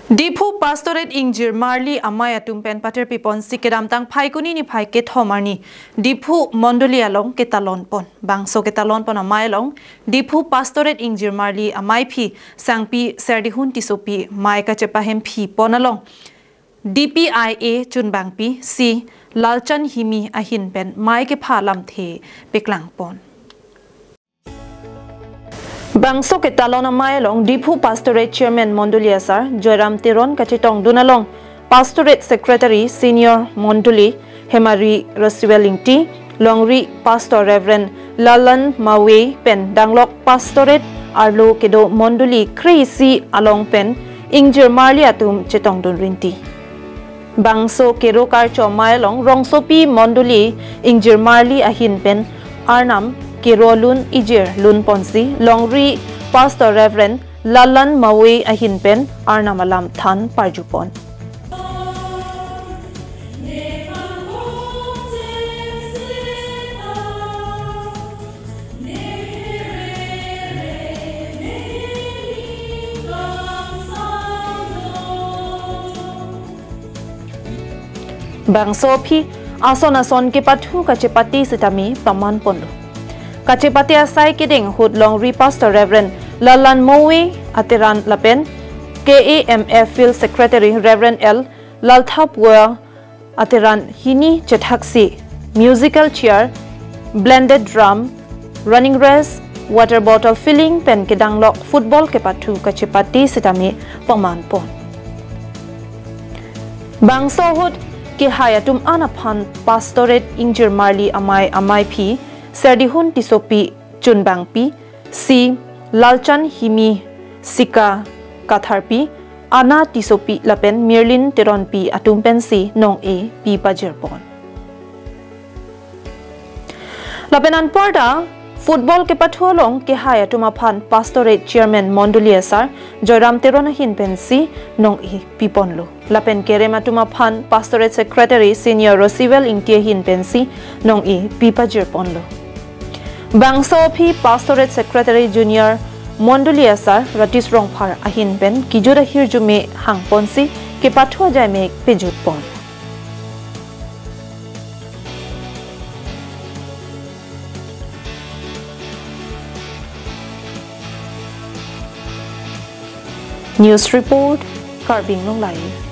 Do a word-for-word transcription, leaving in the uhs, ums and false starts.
Diphu Pastorate Ingjir Marli Amei atum pen paterpi ponsi kedamtang Phaikuni niphai kethom arni Diphu Mondoli along ketalon pon. Bangso ketalon pon amei along Diphu Pastorate Ingjir Marli Amei aphi Sangpi Serdihun Tissopi, mei kachepahemphi pon along D P I A chunbangpi C Lalchan Himi ahin pen mei kepha lamthe peklang pon. Bangso ketalon amei along Diphu Pastorate Chairman Mondoli Asar Joyram Teron kachetongdun along Pastorate Secretary Senior Mondoli Hemari Rosiwel Ingti, Longri Pastor Reverend Lalan Mawei pen danglok Pastorate arlo kedo Mondoli kre-isi along pen Ingjir Marli atum chetongdun rinti. Bangso kero karcho amei along rongsopi Mondoli Ingjir Marli ahin pen arnam kero lun ijir lun ponsi Longri Pastor Reverend Lalan Mawei ahin pen arnam alam than parju pon. Bangso aphi ason ason kepathu kachepate sitame paman ponlo. Kachepate asai kedeng ahut Longri Pastor Reverend Lalan Mawei ateran lapen K A M F Field Secretary Reverend L Lalthapua ateran hini chethaksi musical chair, blended drum, running race, water bottle filling pen kedanglok football kepathu kachepate sitame paman pon. Bangso ahut kehai atum an aphan Pastorate Ingjir Marli Amei amei aphi Serdihun Tissopi chunbangpi C Lalchan Himi, Sika Katharpi, Ana Tissopi lapen Mirlin Teronpi atum pensi nong-e pi pajir pon. Lapen anparta football kepathu along kehai atum aphan Pastorate Chairman Mondoli Asar Joyram Teron ahin pensi nong-e pi ponlo. Lapen kerem atum aphan Pastorate Secretary Senior Rosiwel Ingti ahin pensi nong-e pi pajir ponlo. Bangso aphi Pastorate Secretary Junior Mondoli Asar Ratish Rongphar ahin pen kejut ahirjume hang ponsi kepathu ajaimek pejut pon. News report, Karbi Anglong Live.